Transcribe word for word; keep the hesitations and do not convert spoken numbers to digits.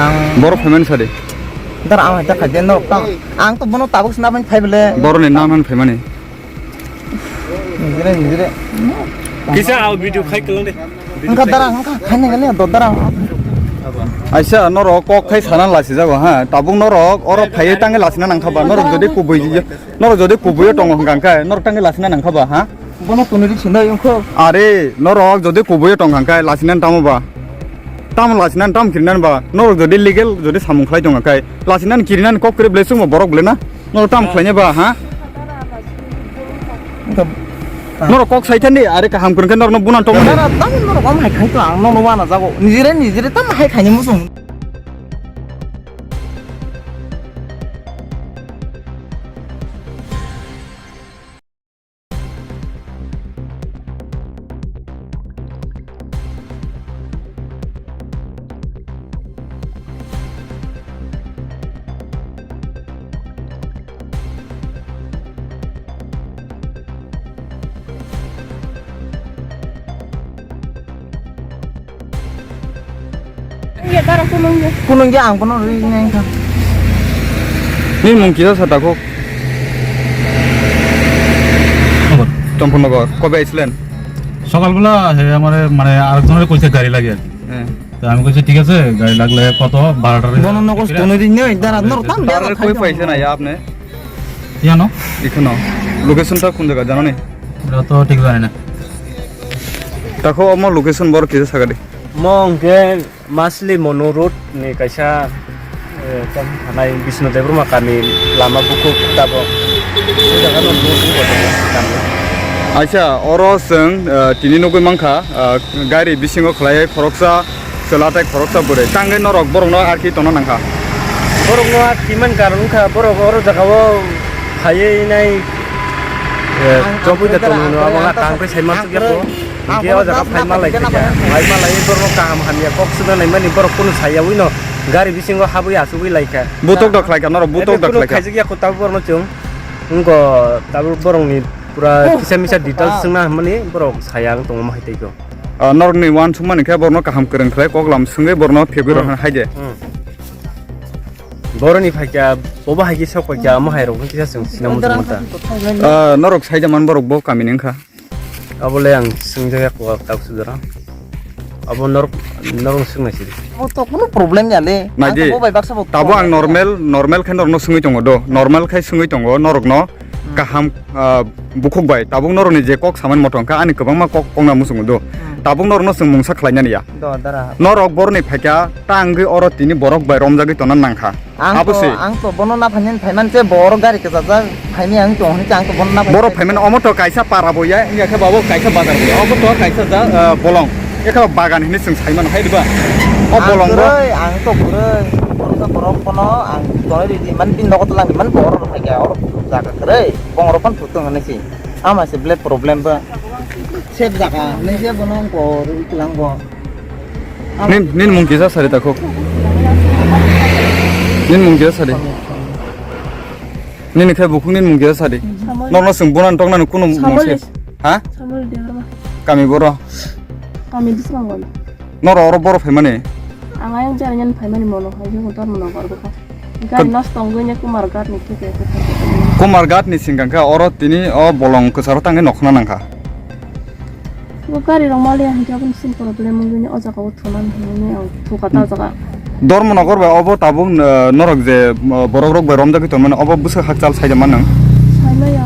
Ang Borok phaimani sadi. Dar ang haita khaide norok tang. Ang to bono tabuk sna phai bele. Boroni nang nang phaimani. Nijire, nijire. Kisa au video khai kelang de. Engka dara, engka khaina gale do dara. Aisa norok kok khai sana lasi jago ha. Tabuk norok oro phaiye tange lasina nangkha ba. Norok jodi kubui norok jodi kubuiyo tongo hwnkha khe norok tange lasina nangkha ba ha. Bono tuni ri sinai wngkho. Are norok jodi kubuiyo tong hwnkha khe lasinan tamo ba. Tamo lasinan tam kirinan ba. Norok jodi legal jodi samung khlai tong hwnkha khe lasinan kirinan kok kri ble chwngbo borok ble na. Norok tam khlaina ba ha. Norok kok saithandi are kaham kwrwngkhe norokno bunan tongmani. Dara tamo norok om hai khai to ang nono wana jago. Nijire nijire tam hai khaini muchung. Kunung ya ang bono ri nai kha. Nini mung kisa sa takhuk. Champurnagar. কবে আইছিলেন? সকালবেলা হে আমারে মানে আরেকজনের কইছে গাড়ি লাগে আর কি। হ্যাঁ। তো আমি কইছি ঠিক আছে, গাড়ি লাগলে কত ভাড়াটা? বননগর তনরি নই, দাঁড়া, নর তাম তারে কই পাইছে না আপনি? ইয়ানো? এখানো। লোকেশনটা কোন জায়গা জানো নি? এটা তো ঠিক জানি না। Takho omo location bor kisa sagadi. Mo hwnkhe Masli Monu Road ni kaisa, eh, tamo thanai Bisnu Debbarma kami lama bukhuk tabok. O jaga no bukhuk tabok kami. Aisa, oro chwng, eh, tini nugwi mankha, eh, gari bisingo khlaiwi khoroksa chwla tei khoroksa bwrwi. Tangwi norok borokno arki tongna nangkha. Borokno arki man karon wngkha, borok oro jagao phaiwi nai, eh, chobwi da tongmano abo ang kaham khe sai mansukya kho. Hingke o jaga phai malai kha, phai malai borok kaham hamya kok suna naimani borok kunu sayawi no gari bisingo habwi asugwi lai kha. Butok dok khlai kha, norok butok dok khlai kha. Khaijak ya kho tabuk borok no chwng. Wngkho tabuk borok ni pura kisa misa details swngna hwnmani borok saya ang tongo hai tei kho. Ah, norok ni uansuk mani khe borok no kaham kwrwng khlai kok lam swngwi borok no phegwi rw hai de. Borok ni phaikya, bobo hai khe sok paikya, omo hai rok kisa chwng sinamung tongma ta. Ah, norok saida man borok bo kami ni wngkha. Abo le ang swngjak ya kok tak sudara. Abo norok, norok swngna sidi. Abo to kuno problem ya le. Nai di. Abo bai baksa bo tabo ang normal, normal khe norokno swngwi tongo do. Normal khe swngwi tongo norokno kaham, ah, bukhuk bai. Tabuk norokni je kok samani moto wngkha ani kwbangma kok kongna muchungo do. Tabuk norokno chwng mungsa khlainani ya. Do dara. Norok boroni phaikya ta wngwi oro tini borok bai romjagwi tongna nangkha. Ang to, ang to bono na phainani phaiman se borok gari kwchajak phaini ang to hwnwi ang to bono na phai. Borok phaiman omo to kaisa para bo ya, wngya khe babo kaisa bazar bo ya. Obo to kaisa ja, ah, bolong. Ekha bagan hwnwi chwng saiman hai diba? O bolong bo. Kwrwi, ang to kwrwi. Borok to borok bono ang tonwi ridi man bin nogo tlang man borok rok phaikha oro jaga kwrwi. Bong rok phan phutung hwnwi si. Ama se black problem ba. Sep jaga hwnwi se bono ang ko rwi tlang bo. Nin, nin mung kisa sari takhuk. Nin mung kisa sari. Nini khe bukhuk nin mung kisa sari. Samol. Norno chwng bunan toknani kunu mung se. Samol. Ha? Samol Debbarma. Kami boro? Kami Biswangol. Noro oro boro phaimani? Ang ayang jani nyan phaimani mono hai jeng tor mono gor bokha. Gari nosto wngwi ne Kumar Ghat ni khe khe khe. Kumar Ghat ni singkang khe oro tini o bolong kwcharo tangwi nokhna nangkha. O gari rok maliya hinkhe aboni sin problem wngwi o jaga o thunani hinwi ang thuka ta o jaga. Dharmanagar bai obo tabuk, eh, norok je, eh, borok rok bai romjagwi tongmani obo bwswk hakchal saida manang? Saimaya